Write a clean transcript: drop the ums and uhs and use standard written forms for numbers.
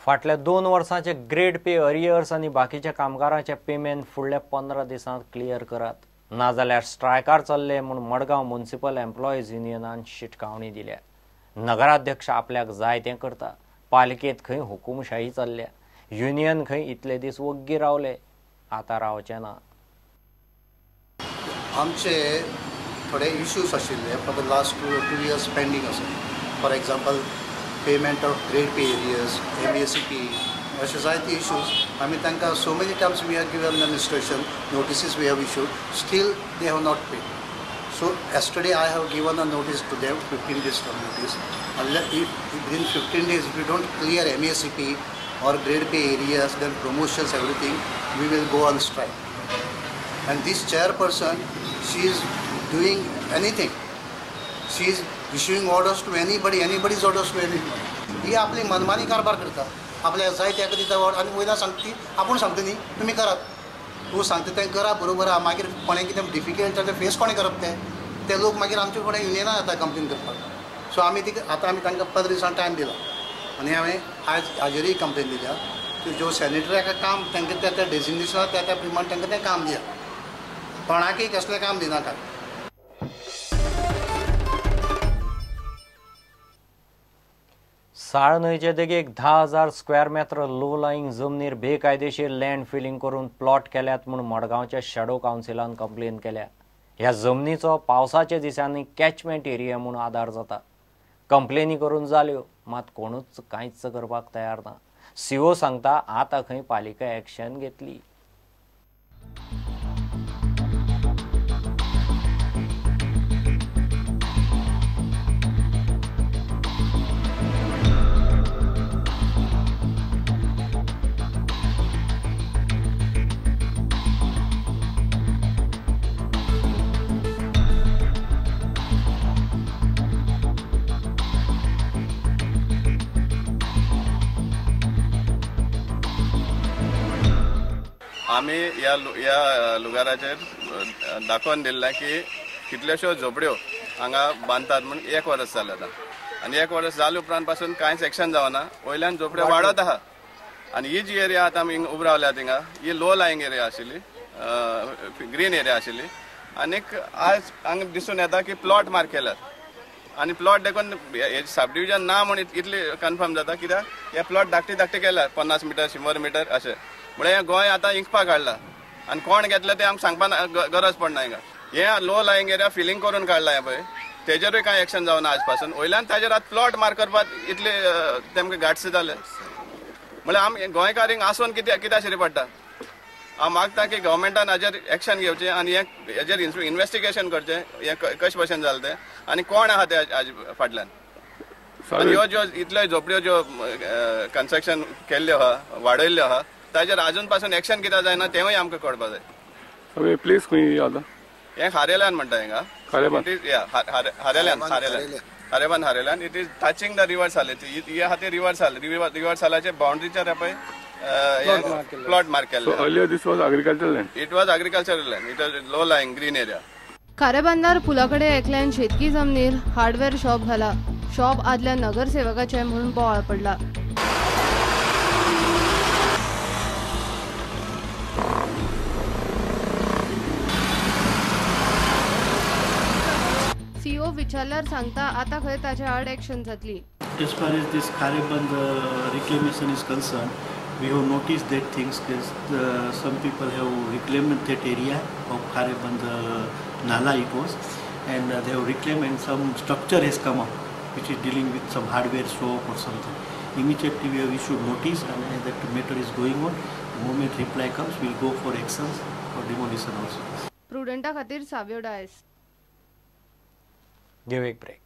फाटल्या 2 वर्सांचे grade pay arrears आनी बाकीच्या कामगारांचे पेमेंट फुडल्या 15 दिसांत क्लियर करात, नाजाल्यार स्ट्रायकार चल्ले म्हूण मडगांव म्युनिसिपल एम्प्लॉईज युनियनान शिटकावणी दिल्या. नगराध्यक्ष आपल्याक जाय तें करता, पालिकेंत खंय हुकुमशाही चल्ल्या, युनियन खंय इतले दीस वग्गी रावले, आतां रावचें ना. आमचे थोडे इश्यूज आशिल्ले for the last 2 years pending आसा. For example payment of grade pay arrears, MACP, अशे जायते इश्यूज आमी तांकां so many times we have given them instruction, notices we have issued, still they have not paid. So yesterday I have given a notice to them, 15 days term notice. Unless if within 15 days if we don't clear MACP or grade pay arrears, then promotions, everything, we will go on strike. And this chairperson, she is doing anything. She is issuing orders to anybody, anybody's orders to anybody. ही आपली मनमानी कारभार करता, आपल्या जाय त्या दिता आनी वयल्यान सांगता ती आपूण सांगता न्ही तुमी करात, तूं सांगता तें करा बरोबर आहा, मागीर कोणें कितें डिफिकल्ट जाल्यार फेस कोणें करप तें, ते लोक मागीर आमचे फुडें युनियनान येता कंप्लेन करपाक. सो आमी ती आतां आमी तांकां 15 दिसां टायम दिला आनी हांवें आयज हाजेरूय कंप्लेन दिल्या की ज्यो सॅनिटरीक काम तांकां त्या त्या डेजिग्नेशना त्या त्या प्रमाण तांकां तें काम दिया, कोणाकय कसलें काम दिनाका. साळ न्हंयचे देगेक 10,000 स्क्वेअर मेत्र लो लाईंग जमनीर बेकायदेशीर लँड फिलिंग करून प्लॉट केल्यात म्हूण मडगांवच्या शॅडो कावन्सिलान कंप्लेन केल्या. ह्या जमनीचो पावसाच्या दिसांनी कॅचमेंट एरिया म्हूण आदार जाता. कंप्लेनी करून जाल्यो, मात कोणूच कांयच करपाक तयार ना. सीओ सांगता आतां खंय पालिका एक्शन घेतली. आमी ह्या लुगाराचेर दाखोवन दिल्लें की कितल्योश्यो झोपड्यो हांगा बांदतात म्हूण 1 वर्स जालें आतां, आनी 1 वर्स जाले उपरांत पासून कांयच एक्शन जावना, वयल्यान झोपड्यो वाडत आहा. आनी ही जी एरिया आतां आमी उबे रावल्या थिंगा, ही लो लायिंग एरिया आशिल्ली, ग्रीन एरिया आशिल्ली, आनीक आज हांगा दिसून येता की प्लॉट मार्क केल्यात आनी प्लॉट देखून सब डिविजन ना म्हूण इतली कन्फर्म जाता कित्याक हे प्लॉट धाकटे धाकटे केल्यात, 50 मिटर 100 मिटर अशें. म्हळ्यार हें गोंय आतां इंकपाक हाडलां आनी कोण घेतलें तें आमकां सांगपाक गरज पडना. हिंगा हें लो लायिंग एरिया फिलींग करून काडलां हें पळय, तेजेरूय कांय एक्शन जावना आज पासून. वयल्यान ताजेर आतां प्लॉट मार्क करपाक इतले तेमकां गाट्स जाले. म्हळ्यार आमी गोंयकार हिंगा आसून कित्याक शिरी पडटा. हांव मागता की गव्हर्मेंटान हाजेर एक्शन घेवचें आनी हें हेजेर इन्वेस्टिगेशन करचें, हें कशें भशेन जालें तें आनी कोण आहा ते हाजे फाटल्यान. आनी ह्यो ज्यो इतल्यो झोपड्यो ज्यो कन्स्ट्रक्शन केल्ल्यो आहा, वाडयल्ल्यो आहा, ताजेर अजून पासून एक्शन कित्याक जायना तेंवूय आमकां कळपाक जाय. प्लेस खंय आतां? हें खारेल्यान म्हणटा हिंगा, खारेल्यान, Kharebandh, खारेल्यान. It is touching the river Sal. ही आहा ती रिवर साल, रिवर सालाचे बाउंड्रीचेर पळय प्लॉट मार्क केल्ले. Earlier this was agricultural land. It was agricultural land. It was low lying green area. खारेबांदार पुला कडेन एकल्यान शेतकी जमनीर हार्डवेअर शॉप घाला. शॉप आदल्या नगरसेवकाचें म्हूण बोवाळ पडला. सीओ विचारल्यार सांगता आतां खंय ताचे आड एक्शन जातली. As far as this Kharebandh reclamation is concerned, we have noticed that things because some people have reclaimed that area of Kharebandh Nala it was, and they have reclaimed and some structure has come up which is dealing with some hardware shop or something. Immediately we have issued notice and that matter is going on. The moment reply comes, we will go for actions for demolition also. Prudenta खातीर Savio Dias. Give a break.